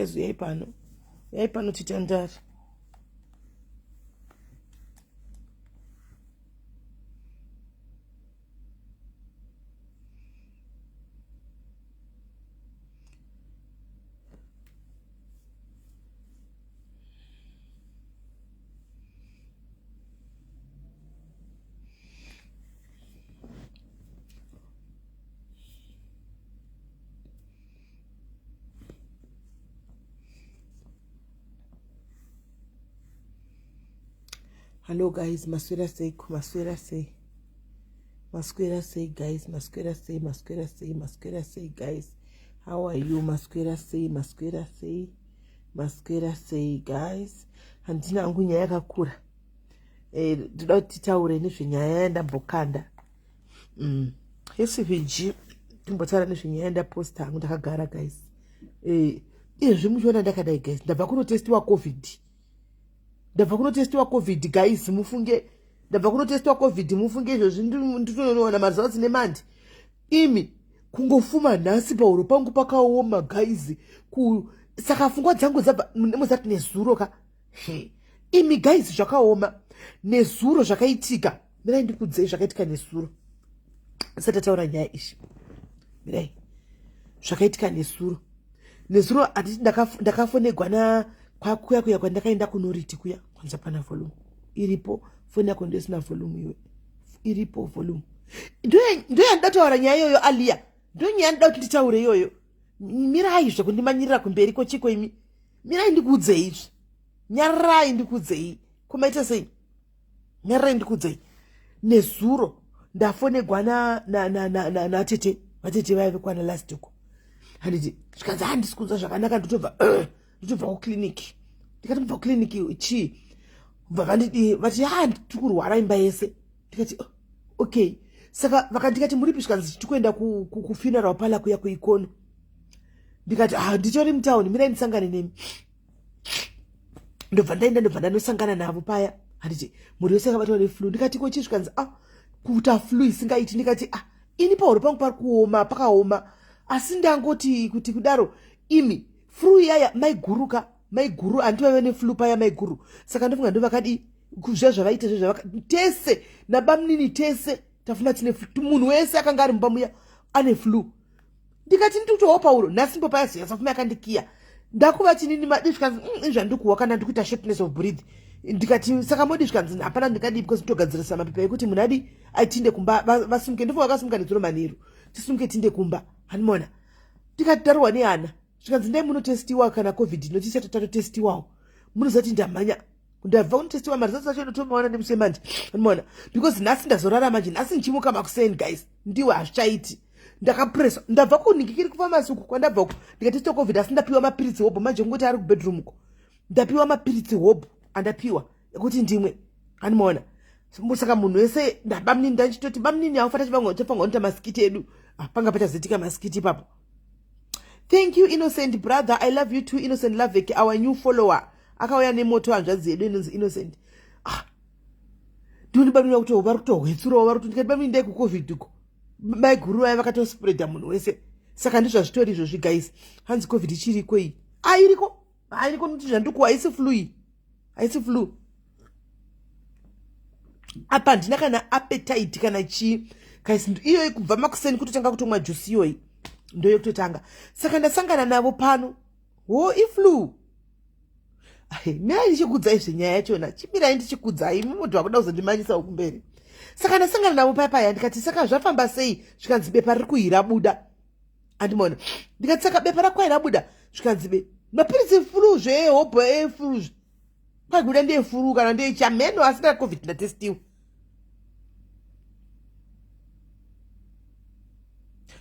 Guys, uyai pano, uyai pano titandare. Hello guys, maswera sei, maswera sei, maswera sei guys, maswera sei, maswera sei, maswera sei guys. How are you? Maswera sei, maswera sei, maswera sei guys. Handina hangu nyaya yakakura. Eh, ndoda kuti titaure nezvenyaya yandambokanda. Mm. SVG timbotaura nezvenyaya yandaposta hangu ndakagara guys. Eh, izvi muchiona ndakadai guys, ndabva kunotestiwa covid. Ndabva kunotestiwa covid guys, mufunge ndabva kunotestiwa covid mufunge izvozvi nditonoona maresults nemandi imi kungofuma nhasi pahuro pangu pakaoma guys ku saka fungwa dzangu dzabva muzati nezuro ka he imi guys zvakaoma nezuro zvakaitika mirai ndikudzei zvakaitika nezuro isati ataura nyaya izvi mirai zvakaitika nezuro nezuro handiti ndakafonegwa na kwakuya kuya kwandakaenda kunoriti kuya kwanza pana volume iripo foni yako ndo isina volume iwe iripo volume ndoyandida taura nyaya iyoyo aliya ndonyaya ndida kuti nditaure iyoyo mirai zvekundimanyirira kumberi kochiko imi mirai ndikuudzei izvi nyararai ndikuudzei kumaita sei nyararai ndikuudzei nezuro ndafonegwa natete vatete vaya vekwana last uko handiti zvikanzi handisi kunzwa zvakanaka ndotobva ndotobva kuclinic ndikati mubva kuclinic chii bva vandidi vati ha ndiri kurwara imba yese ndikati oh, okay saka vakandikati muripi zvikanzi tikuenda kufuneral pala kuya kuikono ndikati ah nditori mutown mirai ndisangane nemi ndobva ndaenda ndobva ndanosangana navo paya handiti mhuri yose yakabatwa neflu ndikati ko chii zvikanzi ah kuita flu isingaiti ndikati ah ini pahuro pangu pari kuoma pakaoma asi ndangoti kuti kudaro imi flu iyaya maiguruka maiguru hanti vaive neflu paya maiguru saka ndofunga ndo vakadii zviya zvavaita zviya zvavaka tese nabamunini tese tafuma tine flu munhu wese akanga ari mumba muya ane flu ndikati ndikutowo pauro nhasi mbo paya ziya safuma yakandikiya ndakuva chinini madi zvikanzi mm, izvandikuwa kana ndikuita shortness of breath ndikati saka modi zvikanzi hapana ndingadii because nditogadzirisa mapepa ekuti munhu adi aitinde kumba vasimuke ndofunga vakasimuka nezuro manheru tisimuke tinde kumba hanimona ndikati tarohwa nehana zvikanzi ndai munotestiwa kana covid inotiisa tatotestiwawo munoziva kuti ndamhanya ndabva kunotestiwa maresults acho ndotomaona nemusi manje unoona because nhasi ndazorara manje nhasi ndichimuka makuseni guys ndiwe hazvichaiti ndakapreswa ndabva kunhingikiri kufamasi uku kwandabva uku ndikatestiwa covid asi ndapiwa mapiritsi hobho manje kungoti ari kubedroom uko ndapiwa mapiritsi hobho andapiwa ekuti ndimwe animaona saka munhu wese ndabamnini ndachitoti bamnini aufata chifanira kuita masikiti edu ah, panga pachazoitika masikiti ipapo thank you innocent brother i love you too innocent lavek our new follower akauya nemoto hanzvadzi yedu inonzi innocent ah ndoni bamnini vakuti vari kutohwetsurawo vari kuti ndikati bamnini ndai kucovid uko maiguru vaya vakatospreada munhu wese saka ndizvazvitori izvozvi guys hanzi covid ichiriko iyi ah iriko ah iriko nokuti zvandikuwa haisi flu iyi haisi flu apa handina kana appetite kana chii kaisi iyoyi kubva makuseni kutotanga kutomwa jusi iyoyi ndoyekutotanga saka ndasangana navo pano ho iflu mirai ndichikudzai zvenyaya yachona chimirai ndichikudzai imi munhu wakuda kuzondimanyisa ukumberi saka ndasangana navo paya paya ndikati saka zvafamba sei zvikanzi bepa riri kuhira buda andimona ndikati saka bepa rakwai rabuda zvikanzi be mapiritsi flu zvehobho eflu kwaikuda ndeyefuru kana ndeyechameno asi ndaka covid ndatestiwa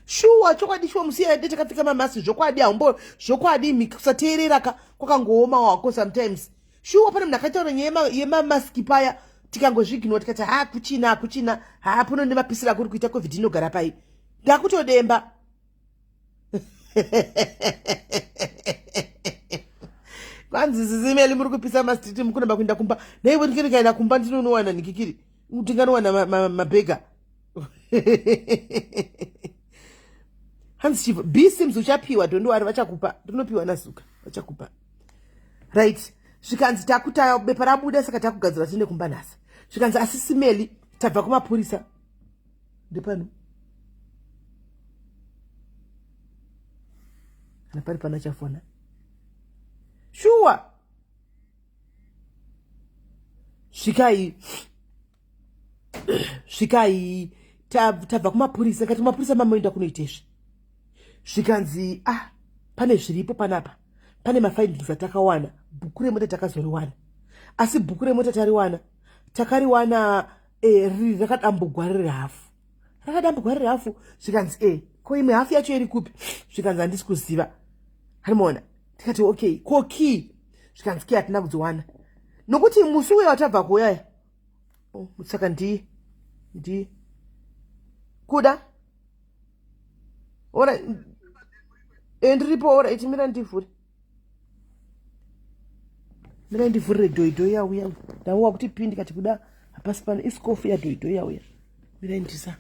shuwa chokwadi shuwa musiya yade takapfeka mamasi zvokwadi haumbo zvokwadi imi kusateerera ka kwakangooma wako sometimes shuwa pane munhu akataura nyaya yemamaski paya tikangozviginwa tikati ha kuchina hakuchina haapuno nemapisira kuri kuita covid inogara pai ndakutodemba kwanzi sisimeli muri kupisa mastreet mukuramba kuenda kumba naivo ndinge ndikaenda kumba ndinonowana nikikiri ndinganowana mabhega hanzi chief b sims uchapiwa don't worry vachakupa ndinopiwa nazuka Vachakupa. Right. Zvikanzi takuta bepa rabuda saka takugadzira tiende kumba nhasi. Zvikanzi asi Simeli tabva kumapurisa. Ndepano. Kana pari pana chafona. Shuwa. Svikai. Svikai tabva kumapurisa kati kumapurisa mamoenda kunoitezvi. Zvikanzi ah pane zviripo panapa. Pane mafindings atakawana. Bhuku remota takazoriwana. Asi bhuku remota tariwana. Takariwana eh, riri rakadambugwa riri hafu. Rakadambugwa riri hafu. Zvikanzi eh ko imwe hafu yacho iri kupi? Zvikanzi handisi kuziva. Harimaona. Tikati okay, ko key? Zvikanzi key hatina kudziwana. Nokuti musi uya watabva kuuya oh, saka ndiye ndiye kuda ora e ndiripo ora iti mira ndivhure mira ndivhurire dhoidhoi yauya ndauwa kuti pii ndikati kuda hapasi pano isikofu yadhoidhoi yauya mira ndisa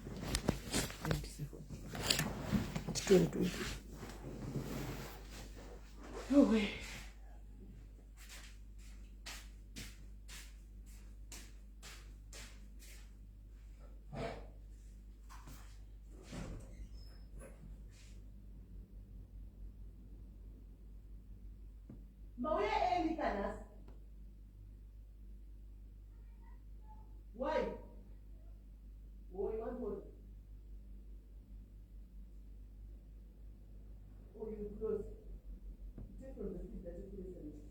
nditore dhoidhoi. Yowe. Mauya early kanhasi. Why? Oh, you want water? Oh, you close. Take from the seed that you place in it.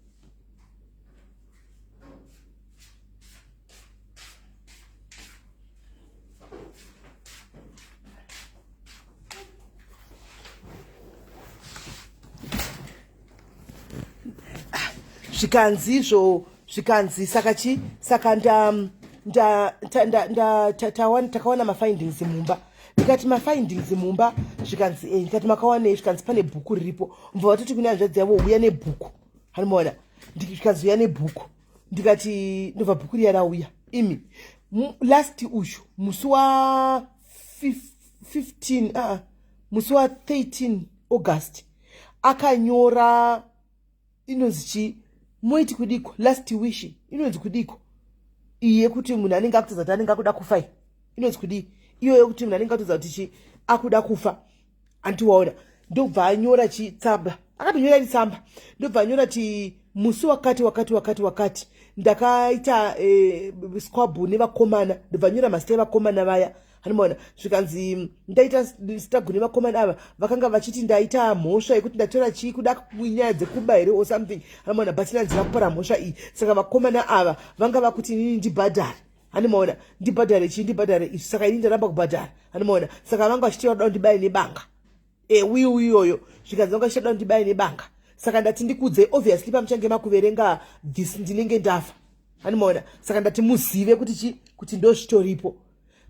Zvikanzi izvo zvikanzi saka chi saka nda nda nda nda takawana takawana mafindings mumba ndikati mafindings mumba zvikanzi eh ndikati makawanei zvikanzi pane bhuku riripo mva vatoti kune hanzvadzi yavo uya nebhuku hanomaona zvikanzi uya nebhuku ndikati ndobva bhuku riya rauya imi last uyu musi wa 15 aa ah, musi wa 13 August akanyora inonzi chii moiti kudiko last wish inonzi kudiko iyi yekuti munhu anenge akutodza kuti anenge akuda kufa iyi inonzi kudii iyo yekuti munhu anenge akutodza kuti chi akuda kufa anti waona ndobva anyora chitsamba akatonyora iri tsamba ndobva anyora ti musi wakati wakati wakati wakati ndakaita eh, squabble nevakomana ndobva anyora mazita evakomana vaya Anomaona zvikanzi ndaita struggle nevakomana ava vakanga vachiti ndaita mhosva yekuti ndatora chii kuda nyaya dzekuba here or something. Anomaona but ndandina kupara mhosva iyi. Saka vakomana ava vanga vakuti inini ndibhadhare. Anomaona ndibhadhare chii ndibhadhare izvi saka ini ndaramba kubhadhara. Anomaona saka vanga vachiti vanoda kundibaye nebanga. E wiu iyoyo zvikanzi vanga vachida kundibaye nebanga. Saka ndati ndikudzei obviously pamuchange makuverenga this ndinenge ndafa. Anomaona saka ndati muzive kuti chi kuti ndozvitoripo.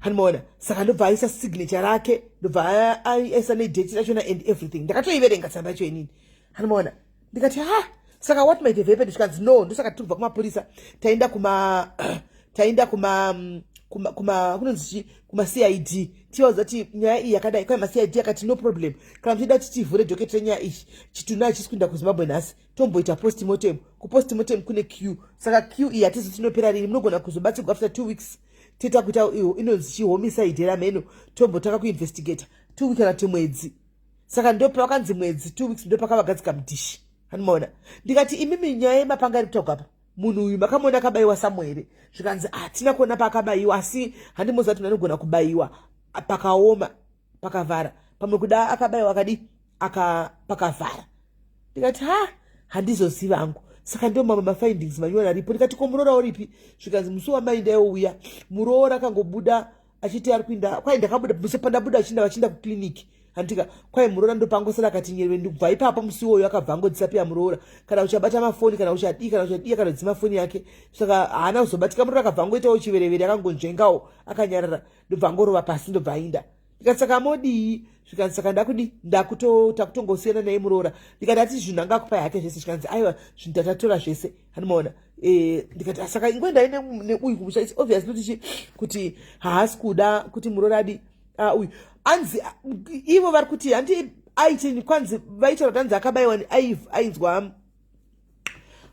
Handimaona saka ndobva aisa signature rake ndobva aisa nedate rachona and everything ndakatoiverenga tsamba yacho inini handimaona ndikati ha saka what might have happened zvikanzi no ndosaka tiri kubva kumapurisa taenda kuma taenda kuma kuma kuma kunonzi chii kuma CID tivaudza kuti nyaya iyi yakadai kwai maCID akati no problem kana muchida kuti tivhure docket renyaya iyi chituna hachisi kuenda kuZimbabwe nhasi tomboita postmortem kupostmortem kune queue saka queue iyi hatizi tinopera rini munogona kuzobatsirwa after 2 weeks toita kuita iyo inonzi chihomicide rameno tombotanga kuinvestigata 2 week kana kuti mwedzi saka ndopavakanzi mwedzi 2 weeks ndopakavagadzika mudhishi anomaona ndikati imimi nyaya yemapanga iri kutaurwa apa munhu uyu makamuona akabaiwa samuere zvikanzi hatina ah, kuona paakabaiwa asi handimuziva kuti anogona kubaiwa pakaoma pakavhara pamwe kuda akabaiwa akadi aka pakavhara ndikati ha handizoziva hangu saka ndo mamwe mafindings manyowani aripo ndikati ko muroora uripi zvikanzi musi wamai ndaiouya muroora akangobuda achiti ari kuinda kwai ndakabuda musi pandabuda achinda vachinda kuclinic handitika kwai muroora ndopangosara akati nyerwe ndikubva ipapo musi iwoyo akabva angodzisapiya muroora kana uchabata mafoni kana uchadii kana uchadii akanodzima foni yake saka haana kuzobatika muroora akabva angoitawo chiverevere akangonzvengawo akanyarara ndobva angorova pasi ndobva ainda ndikati saka modii zvikanzi saka ndakudi ndakutongosiyana naye muroora ndikati ati zvinhu anga akupai hake zvese zvikanzi aiwa zvinhu tatatora zvese handimaona eh, ndikati ah, saka ingoendai neuyu kumusha its obvious kuti chi kuti haasi kuda kuti muroora adi ah, uyu anzi ivo vari kuti handi aiti kwanzi vaitaura kuti anzi akabaiwa ainzwa.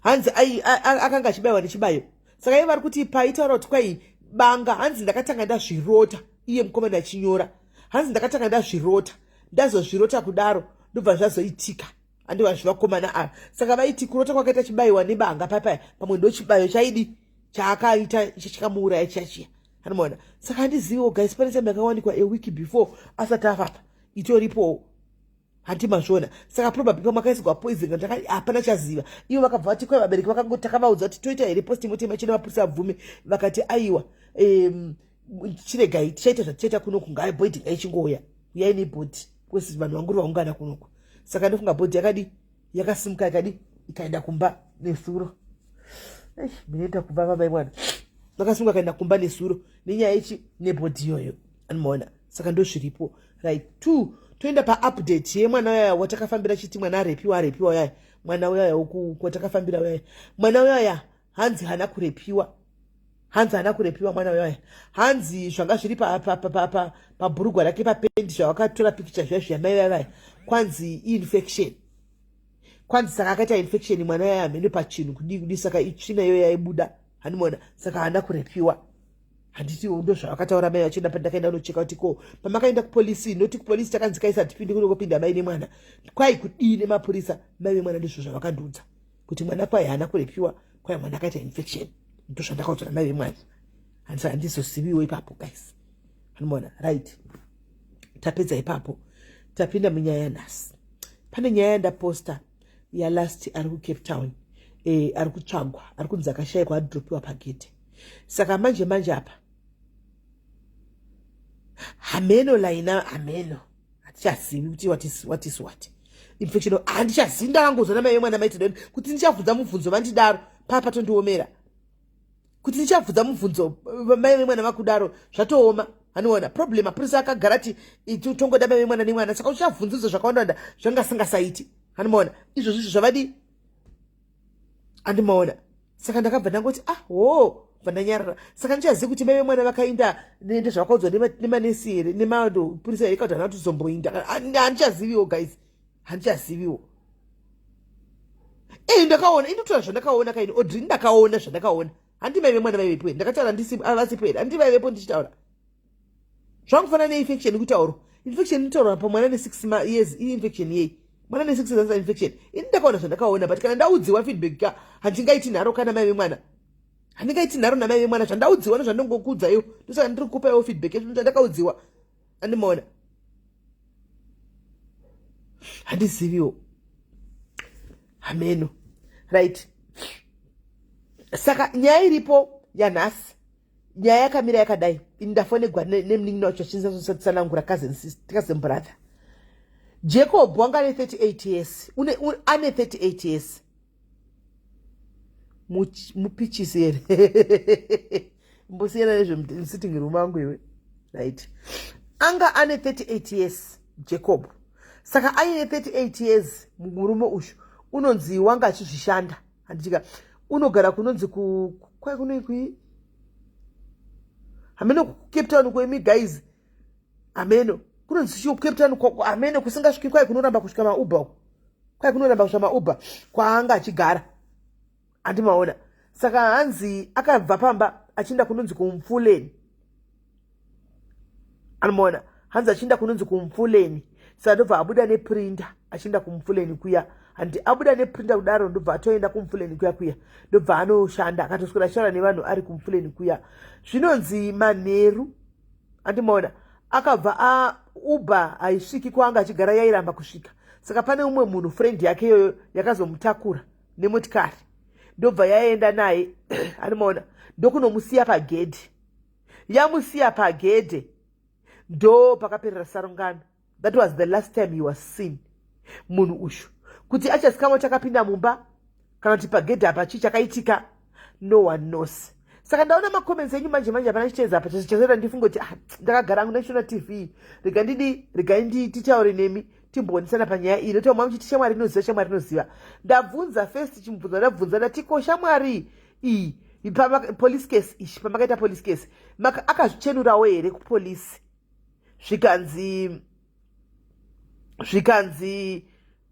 Hanzi akanga achibayiwa nechibayo. Saka iye vari kuti paitaura kuti kwai banga, hanzi ndakatanga ndazvirota, iye mukomana achinyora, hanzi ndakatanga ndazvirota, ndazozvirota kudaro ndobva zvazoitika. Andiva zvivakomana ava. Saka vaiti kurota kwakaita chibayiwa nebanga papaya, pamwe ndo chibayo chaidi chaakaita icho chikamuuraya chiya chiya, anomaona. Saka handiziviwo guys, pane time yakawanikwa a week before asati afapa, itoripowo, hanti mazviona? Saka probably pamwe akaisirwa poison kana hapana chaziva. Ivo vakabva vati kwai vabereki vakangoti takavaudza kuti toita here postmortem yacho nemapurisa abvume, vakati aiwa, chiregai tichaita zvatichaita kunoku, ngai body ngaichingouya, uyai nebody kwesi vanhu vanguri vaungana kunoku. Saka ndofunga body yakadi yakasimuka ikadi ikaenda kumba nesuro. Minoita kubva vamai mwana vakasimuka akaenda kumba nesuro nenyaya yechi nebody iyoyo, anomaona. Saka ndozviripo. Right, two, toenda paupdate yemwana uyaya watakafambira chiti mwana arepiwa, arepiwa uyaya, mwana uyaya watakafambira uyaya, mwana uyaya hanzi haana kurepiwa, hanzi haana kurepiwa mwana uyaya. Hanzi zvanga zviri pabhurugwa rake, papendi, zvavakatora pikicha zviya zviya mai vaya, kwanzi infection, kwanzi saka akaita infection mwana uyaya, hamene pachinhu kudii kudii, saka itsvina iyoyo yaibuda, hanimona. Saka haana kurepiwa, handiti? Ndo zvavakataura mai vachienda pandakaenda unocheka kuti ko pamakaenda kupolisi, noti kupolisi takanzi kaisa tipinde kunongopinda mai nemwana, kwai kudii nemapurisa. Mai vemwana ndizvo zvavakandiudza kuti mwana kwai haana kurepiwa, kwai mwana akaita infection. Ndo zvandakaudzwa namai vemwana. Handisa handizoziviwo ipapo guys, anomaona. Right, tapedza ipapo, tapinda munyaya yanhasi. Pane nyaya yandaposta yalast ari kuCape Town, ari kutsvagwa, ari kunzi akashayikwa adropiwa pagedhe. Saka manje manje apa hameno laina, hameno, hatichazivi kuti what is what is what infection, handichazivi. Ndakangozwa namai vemwana maitidoni kuti ndichabvunza mubvunzo vandidaro paa patondiomera kuti ndichabvunza mubvunzo mai vemwana vakudaro, zvatooma, anoona problem. Mapurisa akagara ti tongoda mai vemwana nemwana, saka uchabvunzidzo zvakawanda wanda zvanga singasaiti, anomaona. Izvozvo izvo zvavadi, andimaona. Saka ndakabva ndangoti ah ho, bva ndanyarara. Saka ndichazivi kuti mai vemwana vakainda ndezvavakaudzwa nemanesi here, nemapurisa here, kana kuti hana kutozomboinda. Handichaziviwo guys, handichaziviwo. Ei, ndakaona, indotora zvandakaona kaini, Audrey, ndakaona zvandakaona. Handi mai vemwana vaivepo here? Ndakataura vasipo here? Handi vaivepo ndichitaura zvangufanana neinfection kutaurwa infection inotaurwa pamwana ne6 years, iinfection yei? Mwana ne6 years infection? Ini ndakaona zvandakaona, but kana ndaudziwa feedback ka, handingaiti nharo kana mai vemwana, handingaiti nharo namai vemwana. Zvandaudziwa nezvandongokuudzaiwo, ndosaka ndiri kupaiwo feedback yezvinhu zvandakaudziwa, andimaona. Handiziviwo, hameno. Right, saka nyaya iripo yanhasi, nyaya yakamira yakadai. Ini ndafonegwa nemunin'ina wacho achinzatsanangura, cousin brother Jacob wanga ane 38 years, ane 38 years. Mupichisi here? Mbosiyana nezvemusitting room angu iwe. Right, anga ane 38 years Jacob. Saka aine 38 years murume uyu, unonzi wanga achizvishanda, handitika? Unogara kunonzi kwai kunoi hameno kuCape Town kwemi guys, hameno kunonzi chio kuCape Town, hameno kusingasviki, kwai kunoramba kusvika maUber uko, kwai kunoramba kusvika maUber kwaanga achigara, handimaona. Saka hanzi akabva pamba achienda kunonzi kuMfuleni, anomaona. Hanzi achienda kunonzi kuMfuleni, saka ndobva abuda neprinter achienda kuMfuleni kuya. Handi abuda neprinter kudaro, ndobva atoenda kuMfuleni kuya kuya, ndobva anoshanda, akatoswera achitaura nevanhu ari kuMfuleni kuya. Zvinonzi manheru, andimaona, akabva aUber haisviki kwaanga achigara, yairamba kusvika. Saka pane umwe munhu, friend yake iyoyo, yakazomutakura nemotikari, ndobva yaenda naye, anomaona, ndokunomusiya pagedhi. Yamusiya pagedhe, ndo pakaperera sarungano. That was the last time he was seen, munhu uyu. Kuti achazikamwa chakapinda mumba kana kuti pagedhi apa chii chakaitika, no one knows. Saka ndaona macomments enyu manje manje, hapana chitenza apa chazoita ndifunge kuti ah, ndakagara hangu ndachiona TV, rega ndidi, regai titaure nemi, timboonesana panyaya iyi. Notaura muchiti shamwari inoziva, shamwari inoziva. Ndabvunza first, chimubvunza ndabvunza, ndati ko shamwari iyi, police case ishi, pamakaita police case akazvichenurawo here kupolisi? Zvikanzi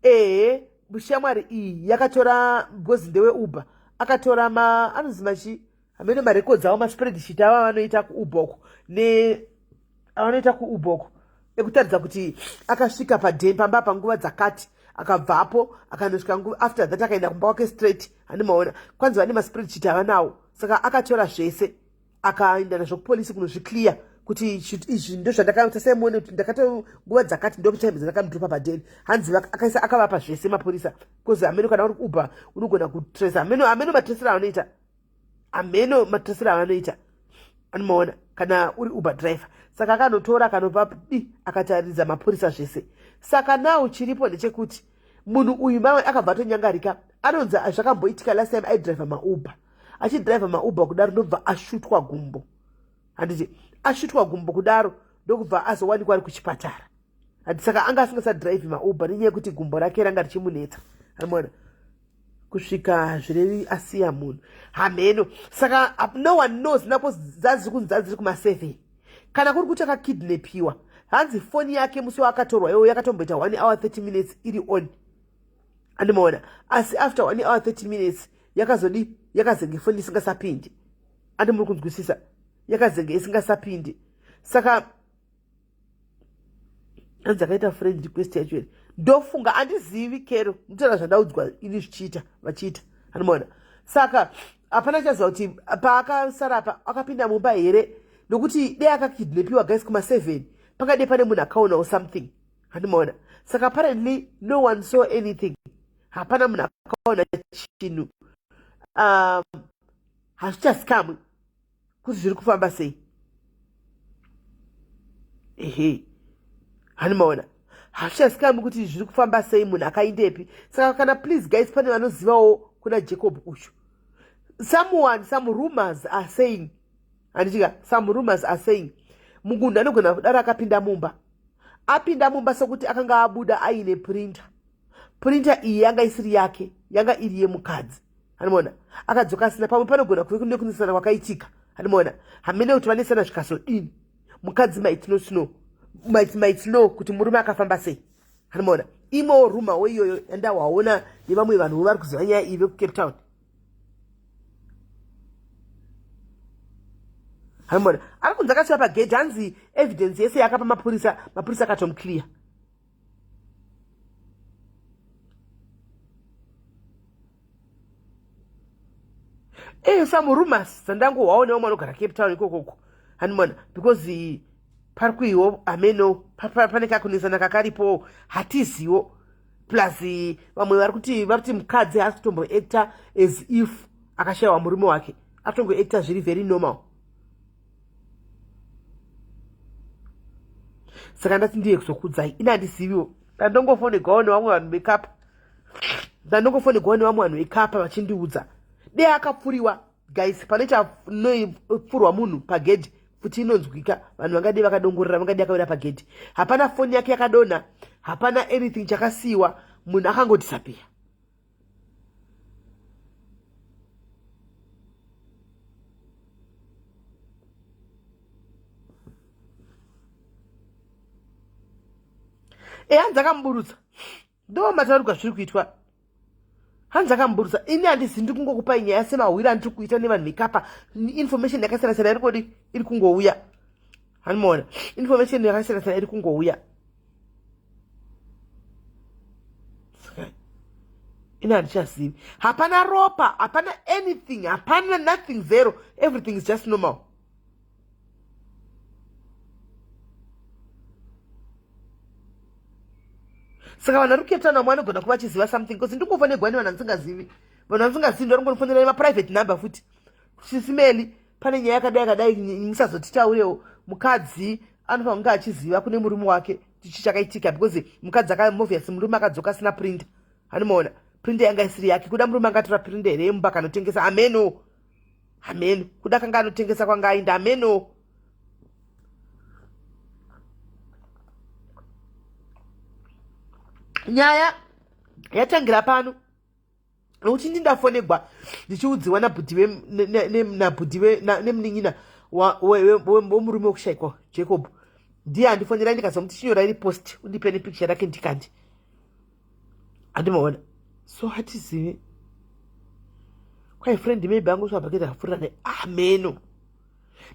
ehe. Shamwari iyi yakatora because ndewe Uber, akatora ma anonzi machi hameno marecords avo, maspreadsheet avo avanoita kuUber uko, ne avanoita kuUber uko, ekutaridza kuti akasvika paden pamba panguva dzakati, akabvapo akanosvika nguva after that akaenda kumba kwake straight. Handimaona kwanzi vane maspreadsheet avanawo. Saka akatora zvese, akaenda nazvo kupolisi kunozviclear kuti izvi ndo zvandakaita semuone kuti ndakato nguva dzakati ndo time dzandakamudropa padeni. Hanzi akaisa akavapa zvese mapurisa, because hameno kana uri kuUber unogona kutrace, hameno matresero avanoita, hameno matresero avanoita, anomaona kana uri Uber driver. Saka akanotora, akanopa di, akataridza mapurisa zvese. Saka now chiripo ndechekuti munhu uyu mawe akabva atonyangarika. Anonzi zvakamboitika last time aidriver maUber, achidriver maUber kudaro ndobva ashutwa gumbo, handiti? Ashutwa gumbo kudaro ndokubva azowanikwa ari kuchipatara, handi? Saka anga asingasadrive maUber nenyaya yekuti gumbo rake ranga richimunetsa, anomaona, kusvika zvirevi asiya munhu, hameno. Saka no one knows napo dzadziri kunzi dzadziri kuma7. Kana kuri kuti akakidnapiwa, hanzi foni yake musi waakatorwa iwo yakatomboita 1 hour 30 minutes iri on, andimaona, asi after 1 hour 30 minutes yakazodi yakazenge foni isingasapindi. Andi muri kunzwisisa? Yakazenge isingasapindi. Saka hanzi akaita friend request yacho here? Ndofunga, handizivi kero nditaura zvandaudzwa ini zvichiita vachiita, anomaona. Saka hapana chaziva kuti paakasara apa akapinda mumba here, nokuti dei akakidnapiwa guys kuma7 pakadei pane munhu akaonawo something, handimaona. Saka apparently no one saw anything, hapana munhu akaona chinhu. Hazvichazikamwi kuti zviri kufamba sei. Ehe, handimaona, hazvichazikamwi kuti zviri kufamba sei, munhu akaindepi. Saka kana, please guys, pane vanozivawo kuna Jacob uyu, someone, some rumors are saying, handitika, some rumors are saying munhu anogona kudaro akapinda mumba, apinda mumba sekuti akanga abuda aine printer. Printer iyi yanga isiri yake, yanga iri yemukadzi, handimaona. Akadzoka asina. Pamwe panogona kuve kune kunesana kwakaitika, handimaona, hamene kuti vanesana zvikazodini. Mukadzi might not know, might know kuti murume akafamba sei, handimaona. Imwewo rumourwo iyoyo yandawaona nevamwe vanhu vari kuziva nyaya iyi vekuCape Town, handimaona. Ari kunzi akasvika pagedhi, hanzi evidence yese yakapa mapurisa, mapurisa akatomuclear. Some rumors dzandangohwawo nevamwe vanogara Cape Town ikokoko, hanimona, because pari kuiwo ameno pane kakunesana kakaripo, hatiziwo. Plus vamwe vari kuti, vari kuti mukadzi haasi kutomboacta as if akashayiwa murume wake, atongoacta zviri very normal. Saka ndati ndiye kuzokudzai. Ini handiziviwo, ndandongofonegwawo nevamwe vanhu vekapa, ndandongofonegwawo nevamwe vanhu vekapa vachindiudza. Dei akapfuriwa guys, panoita nopfurwa munhu pagedhi futi inonzwika, vanhu vangadii vakadongorera, vangadii akawira pagedhi. Hapana foni yake yakadonha, hapana anything chakasiyiwa, munhu akangodisappear. E, hanzi akamuburutsa, ndo mataurwa zviri kuitwa, hanzi akamuburutsa. Ini handizi, ndiri kungokupai nyaya semahwiro andiri kuita nevanhu vekapa. Information yakasiyana siyana iri kodi, iri kungouya, hanimaona, information yakasiyana siyana iri kungouya. Ini handichazivi, hapana ropa, hapana anything, hapana nothing, zero, everything is just normal. Saka vanhu vari kuCape Town vamwe vanogona kuva vachiziva something, because ndingofonegwa nevanhu vandisingazivi, vanhu vandisingazivi, ndoringofonera nemaprivate number futi. Sisimeli, pane nyaya yakadai yakadai, musazotitaurewo. Mukadzi anofanira kunge achiziva kune murume wake chichi chakaitika, because mukadzi akaobvious murume akadzoka asina printer, hanimaona. Printer yanga isiri yake. Kuda murume angatora printer here yemumba kanotengesa? Ameno, hameno kuda kanga anotengesa kwanga ainda, ameno. Nyaya yatangira pano nokuti ndindafonegwa ndichiudziwa nabhudhi nemunin'ina wemurume wekushayikwa Jacob. Ndiye andifonera, ndikazomuti chinyora iri post undipe nepicture rake, ndikandi handimaona. So hatizivi kwai friend maybe angosva bhaketi akapfurira ne ameno.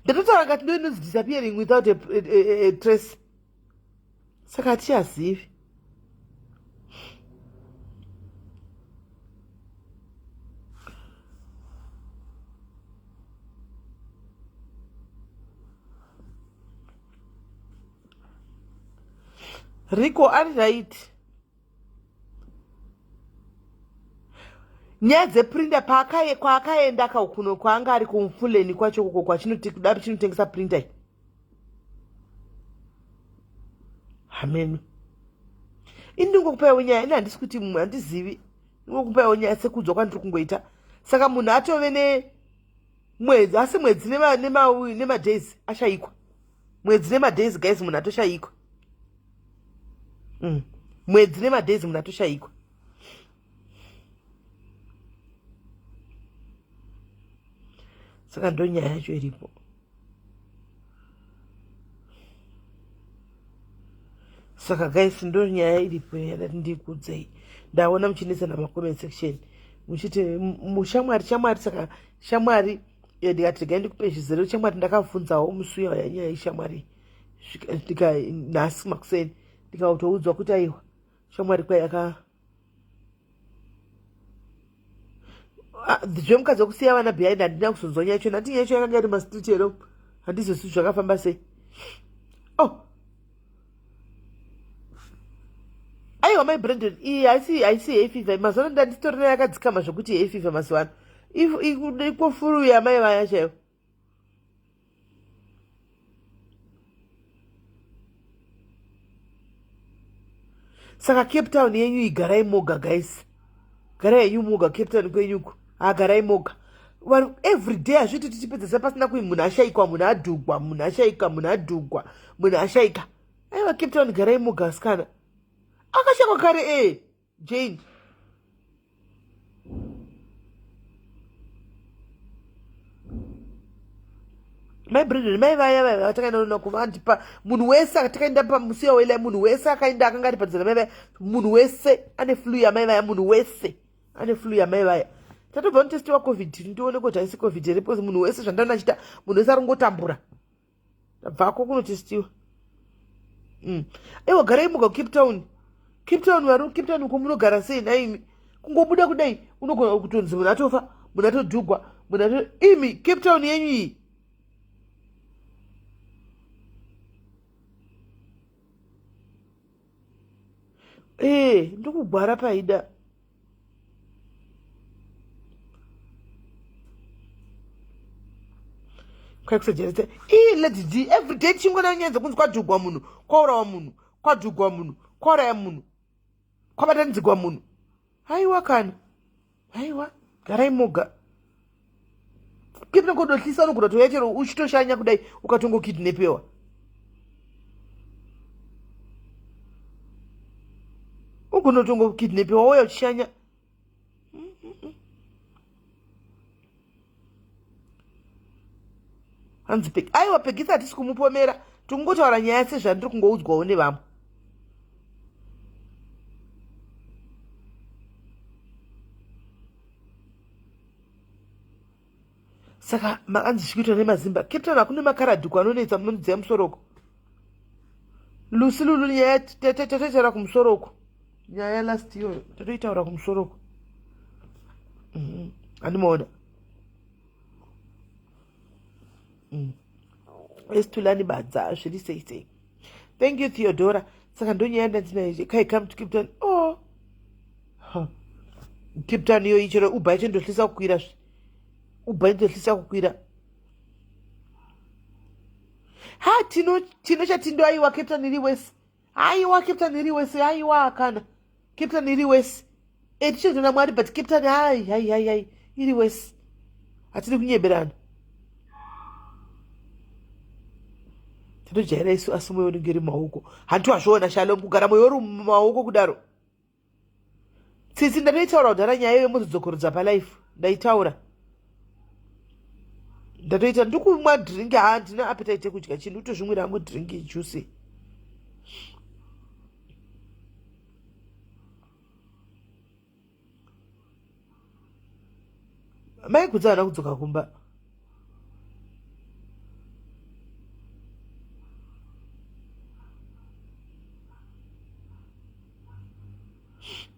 Ndatotaura ngati ndo inonzi disappearing without a trace. Saka hatichazivi. Rico ari right. Nyaya dzeprinter paakaye kwaakaenda ka kuno kwaanga ari kumfuleni kwacho uko kwachinoti kuda chinotengesa printer iyi. Hameno. Ini ndingokupaiwo nyaya ini handisi kuti mumwe handizivi. Ndingokupaiwo nyaya sekuudzwa kwandiri kungoita. Saka munhu atove ne mwedzi asi mwedzi nemadays nema, nema ashaikwa. Mwedzi nemadays guys munhu atoshaikwa. Mwedzi nemadays munhu atoshaikwa. Saka ndo nyaya yacho iripo. Saka guys ndo nyaya iripo yandati ndikuudzei. Ndaona muchinetsana macomment section muchiti mushamwari shamwari. Saka shamwari ndikati regai ndikupe zvizere shamwari. Ndakabvunzawo musi uya yanyaya yeshamwari ndika nhasi makuseni ndikatoudzwa kuti aiwa shamwari kwai aka zvemukadzi wekusiya vana behind handina kuzonzwa nyaya yacho. Ndati nyaya yacho yakanga iri mastreet ero handizosi zvakafamba sei. Oh aiwa mai Brandon, iyi haisi hay fever mazuva ano. Ndanditorina yakadzikama zvokuti hay fever mazuva ano ikofuru yamai vaya chaivo. Saka Cape Town yenyu igarai moga guys, garai yenyu moga Cape Town kwenyuko, hagarai moga vanhu every day. Hazviiti tichipedzesa pasina kui munhu ashaikwa, munhu adhugwa, munhu ashaika, munhu adhugwa, munhu ashaika. Aiwa Cape Town garai moga asikana, akashaikwa kare e Jane. Mai Brandon, mai vaya vaya vatakaenda nona kuvandipa munhu wese takaenda pamusi wawela munhu wese akaenda akanga ari padhuze namai vaya. Munhu wese ane flu yamai vaya, munhu wese ane flu yamai vaya. Tatobva notestiwa COVID ndione kuti haisi COVID here, because munhu wese zvandaona achita munhu wese ari kungotambura. Tabvako kunotestiwa. Aiwa garai muga Cape Town. Cape Town varu Cape Town uko munogara sei nhaimi? Kungobuda kudai unogona kutonzi munhu atofa, munhu atodhugwa, munhu ato imi Cape Town yenyu iyi. Ndikugwara paida. Kwai kusajaridza ii Lady D every day tichingona nyaya dzekunzi kwadhugwa munhu, kwaurawa munhu, kwadhugwa munhu, kwauraya munhu, kwabatanidzigwa munhu. Haiwa kana haiwa, garai moga. Kipinokodohlisa unogona kutoya chero uchitoshanya kudai ukatongokidnepewa. Ugona kutongokidnepewa wouya uchishanya. Hanzi Pegi, aiwa Pegisi hatisi kumupomera, tikungotaura nyaya sezvandiri kungoudzwawo nevamwe. Saka makanzi zvikuitwa nemazimba Cape Town hakune makaradhiko anonetsa munondidziya musoro uko. Lusi Lulu, nyaya tatoitaura kumusoro uko, nyaya last iyoyo tatoitaura kumusoro uko. Handimaona. Esitulani badza zviri sei sei. Thank you Theodora. Saka ndonyaya ndandinayo kai come to Cape Town. Oh huh. Cape Town iyoyi chero Uber yacho ndohlisa kukwira zve. Uber ndohlisa kukwira. Ha tino tino chatindo aiwa Cape Town iri wese. Aiwa Cape Town iri wese, aiwa kana Cape Town iri wese. Tichotenda Mwari but Cape Town hai hai hai hai iri wese. Hatidi kunyeberana. Tinojaira isu asi moyo unenge uri mumaoko. Hanti wazviona Shalom kugara moyo uri mumaoko kudaro. Tsitsi ndatoitaura kudhara nyaya iyoyo mozodzokorodza palife. Ndaitaura. Ndatoita ndikumwa drink, handina appetite yekudya chinhu, kutozvimwira hangu drink juice. Mai Kudza havana kudzoka kumba.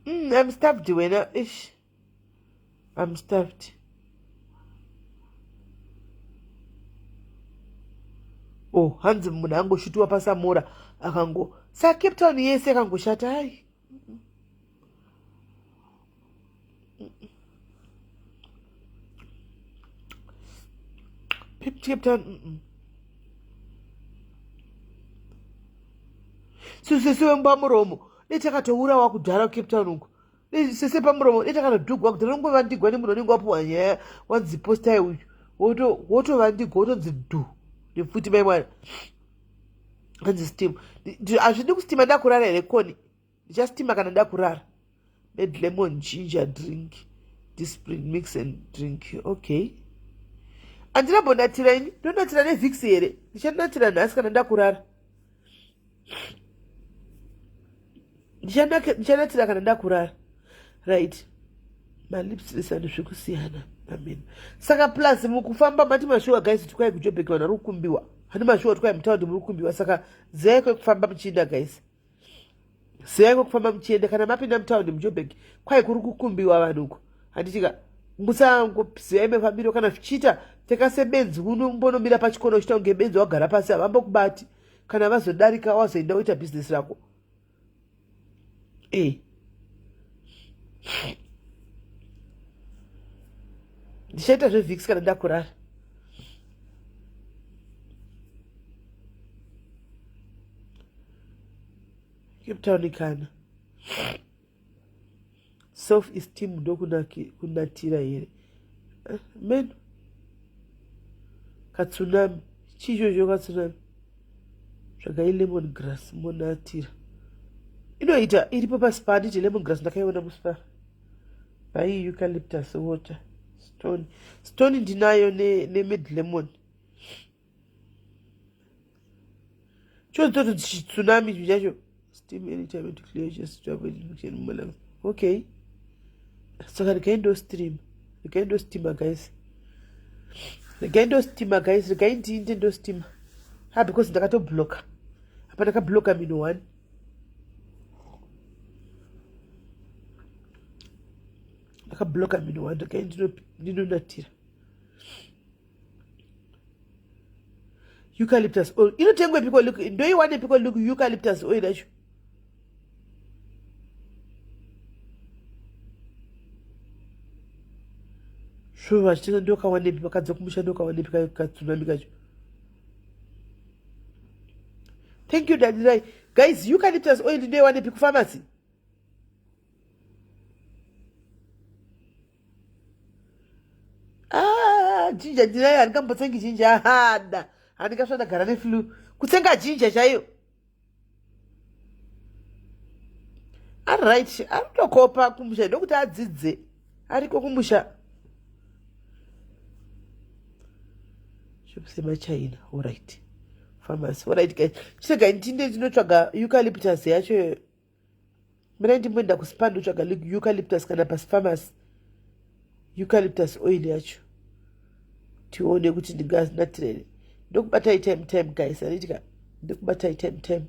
I'm stuffed wena. Ish. I'm stuffed. Oh, hanzi munhu angoshutiwa paSamora akango sa Cape Town yese akangoshata ai. Cape Town. Sisi wemupamuromo netakatourawa kudhara kuCape Town uko. Sese pamuromo netakatodhugwa kudhara ungovandigwa nemunhu unenge wapuwa nyaya wanzi postai uyu wotovandigwa wotonzi dhu nepfuti mai mwana hanzi steam hazvidi kustima ndakurara here koni ndichastima kana ndakurara made lemon ginger drink discipline mix and drink okay andina mbonatira ini ndonatira nevix here ndichanatira nhasi kana ndakurara ndichanatira kana ndakurara right malips lisani zvekusiyana amen saka plus mukufamba mati mashuwa guys kuti kwai kujobheki vanhu vari kukumbiwa hani mashuwa kuti kwai mutaundi muri kukumbiwa saka ziyai kwekufamba muchiinda guys ziyai kwekufamba muchienda kana mapinda mutaundi mujobheki kwai kuri kukumbiwa vanhu uko handitika musangoziva mafambiro kana zvichiita pfeka sebenzi unombonomira pachikoro uchiita kunge benzi wagara pasi havambokubati kana vazodarika wazoenda woita bhizinesi rako e ndichaita zvevix kana ndakurara Cape Town kana self esteem ndokunatira here eh, men katsunami chii ichocho katsunami tsvagai lemon grass monatira inoita iripo paspa handiti lemon grass ndakaiona muspa bai eucalyptus water stone stone ndinayo nemid ne lemon chonzi tsunami chinhu chacho steam anytime to clear just to avoid infection mumalungs okay saka regai ndostream regai ndostima guys regai ndostima guys regai ndiinde ndostima ha because ndakatobloka apa ndakabloka mino one ndakabloka mino one regai ndinonatira eucalyptus oil inotengwepiko ndoiwanepiko eucalyptus oil yacho sure vachitenga ndokawanepi vakadzi kumusha ndokawanepi katsunami kacho thank you dadirai guys eucalyptus oil ndoiwanepi kupharmacy Ah, jinja ndinayo handingambotsengi jinja hada handingasva ndagara neflu kutsenga jinja chaiyo aright aritokopa kumusha ndokuti adzidze ariko kumusha shopusemachina orit pharmacy orit guys chiregai ndinde ndinotsvaga eucalyptus yacho Mirai ndimboenda kuspa ndotsvaga eucalyptus kana pasipharmacy eucalyptus oil yacho tione kuti ndingazinatira here ndokubatai time time guys anditika ndokubatai time time.